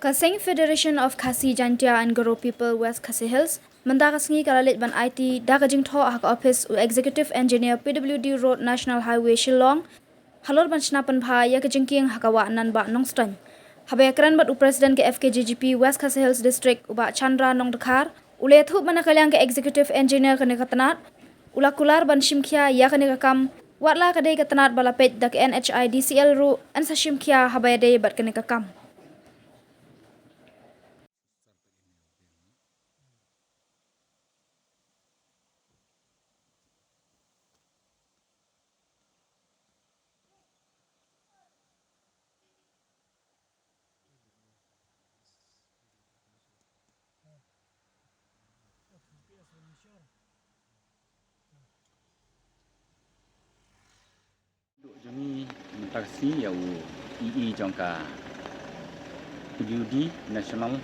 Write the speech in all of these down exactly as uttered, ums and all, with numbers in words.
Ka seng Federation of Khasi Jaintia and Garo People West Khasi Hills mynta ka sngi ka la leit ban aiti da ka jingthoh ha ka ophis u Executive Engineer P W D Road National Highway Shillong halor ban shna pynbha ïa ka jingkieng ha ka wah Nanbah Nongstoiñ. Haba ïakren bad u President ka F K J G P West Khasi Hills District u Bah Chandra Nongdkhar, u la ïathuh ba na ka liang ka Executive Engineer kane ka tnat u la kular ban shim khia ïa kane ka kam, wat la ka dei ka tnat ba la peit da ka N H I D C L ruh yn sa shim khia haba ïadei bad kane ka kam. Duh jong ngi mynta ka sngi ïa u E E jong ka P W D National,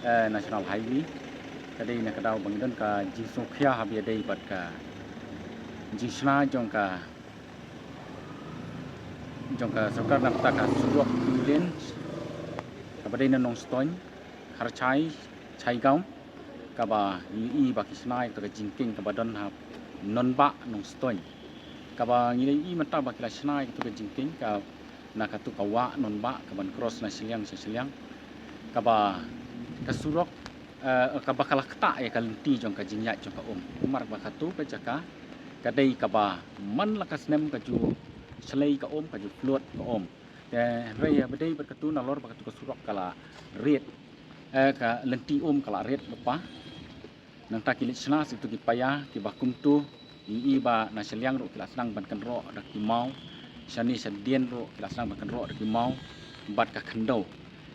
eh, National Highway. Ka dei na ka daw ba ngi don ka jingsngewkhia haba ïadei bad ka jingshna jong ka, jong ka sorkar na ka bynta ka surok two lane kaba dei na Nongstoiñ, Kharchai, Chaigaon, kaba ngi ïohi ba ki shna ïa kata ka jingkieng kaba don ha Nanbah Nongstoiñ. Kaba ngi la ïohi mynta ba ki la shna ïa kata ka jingkieng ka na katu ka wah Nanbah kaban cross na shiliang sha shiliang. Kaba ka surok, eh, kaba ka la ktah ïa ka lynti jong ka jingïaid jong ka um. Namar ba katu ka jaka ka dei kaba man la ka snem ka ju shlei ka um, ka ju flood ka um. Te hynrei haba dei bad katu nalor ba katu ka surok ka la rit, eh, ka lynti um ka la rit lypa. Nangta ki leit shna sha kitu ki paia kiba kumtu, ngi ïohi ba na shiliang ruh ki la sdang ban kynroh da ki maw, shane shadien ruh ki la sdang ban kynroh da ki maw bad ka khyndew.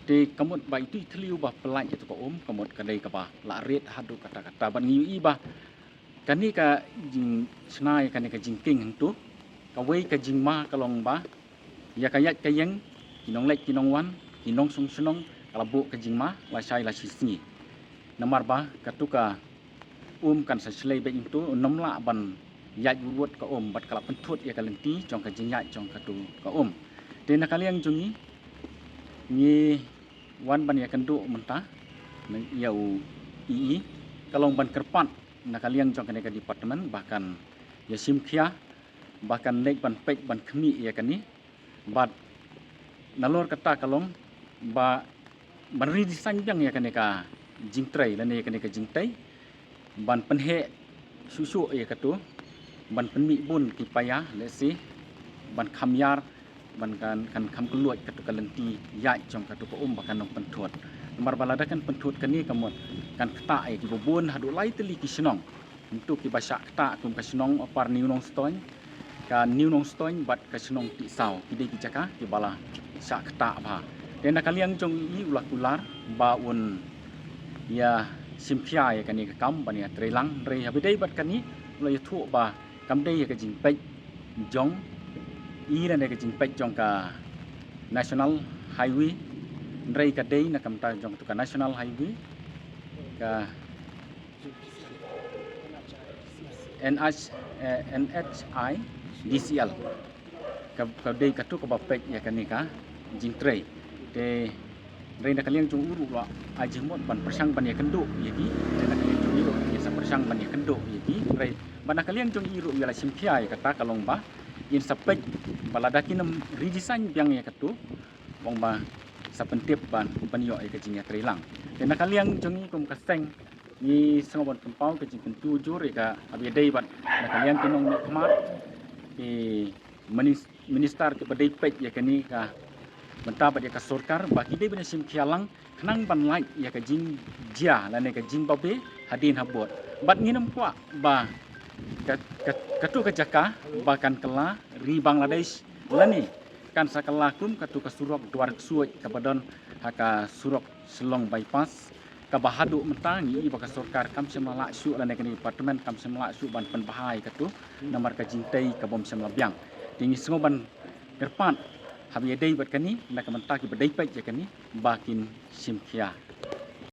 Te ka mut ba itu i thliew ba pyllait ïa katu ka um, ka mut ka dei kaba la rit haduh katta katta bad ngi ïohi ba kane ka jingshna ïa kane ka jingkieng hangtu, kawei ka jingma ka long ba ïa ka ïaid ka ïeng, ki nongleit ki nongwan, ki nongshong shnong, ka la buh ka jingma lashai lashisngi. Namar ba katu ka um kan sa shlei beit hangtu, ym lah ban ïaid wut wut ka um bad ka la pynthut ïa ka lynti jong ka jingïaid jong katu ka um. Te na ka liang jong ngi, ngi wan ban ïakynduh mynta ïa u E E, ka long ban kyrpad na ka liang jong kane ka department ba kan ïa shim khia, ba kan leit ban peit ban khmih ïa kane. Bad nalor kata ka long ba ban redesign biang ïa kane ka jingtrei lane ïa kane ka jingtei, ban pynheh shuh shuh ïa katu, ban pynmih bun ki paia, lehse ban kham ïar, ban kan, kan kham kylluid katu ka lynti ïaid jong katu ka um ba kan ym pynthut. Namar ba lada kan pynthut kane ka mut kan ktah ïa kiba bun haduh lai tylli ki shnong. Ntu kiba shah ktah kum ka shnong Upper New Nongstoiñ, ka New Nongstoiñ bad ka shnong Tisaw. Ki dei ki jaka kiba la shah ktah bha. Te na ka liang jong i u la kular ba un ïa shim khia ïa kane ka kam ban ïa trei lang. Hynrei haba dei bad kane u la ïathuh ba kam dei ïa ka jingpeit jong i lane ka jingpeit jong ka National Highway. Hynrei ka dei na ka bynta jong katu ka National Highway, ka N H, eh, N H I D C L. Ka, ka dei katu kaba peit ïa kane ka jingtrei. Te hynrei na ka liang jong u ruh la ai jingmut ban pyrshang ban ïakynduh ïa ki. Te na ka liang jong i ruh ngin sa pyrshang ban ïakynduh ïa ki. Hynrei ba na ka liang jong i ruh ïa la shim khia ïa kata ka long ba ngin sa peit ba lada kin ym redesign biang ïa katu, long ba sa pyntip ban, ban ïoh ïa ka jingïatreilang. Te na ka liang jong i kum ka seng ngi sngew ban pynpaw ka jingkyntu jur ïa ka haba ïadei bad na ka liang ki nongmihkhmat, ki minis-, minister kiba dei peit ïa kane ka bynta bad ïa ka sorkar ba ki dei ban ïa shim khia lang khnang ban lait ïa ka jingjia lane ka jingbabe hadien habud. Bad ngin ym kwah ba ka, ka, katu ka jaka ba kan kylla ri Bangladesh lane kan sa kylla kum katu ka surok Dwarksuid kaba don ha ka surok Shillong Bypass, kaba haduh mynta ngi i ba ka sorkar kam shym la lah shuh lane kane ka department kam shym la lah shuh ban pynbha ïa katu namar ka jingtei ka bym shym la biang. Te ngi sngew ban kyrpad haba ïadei bad kane na ka bynta kiba dei peit ïa kane ba kin shim khia.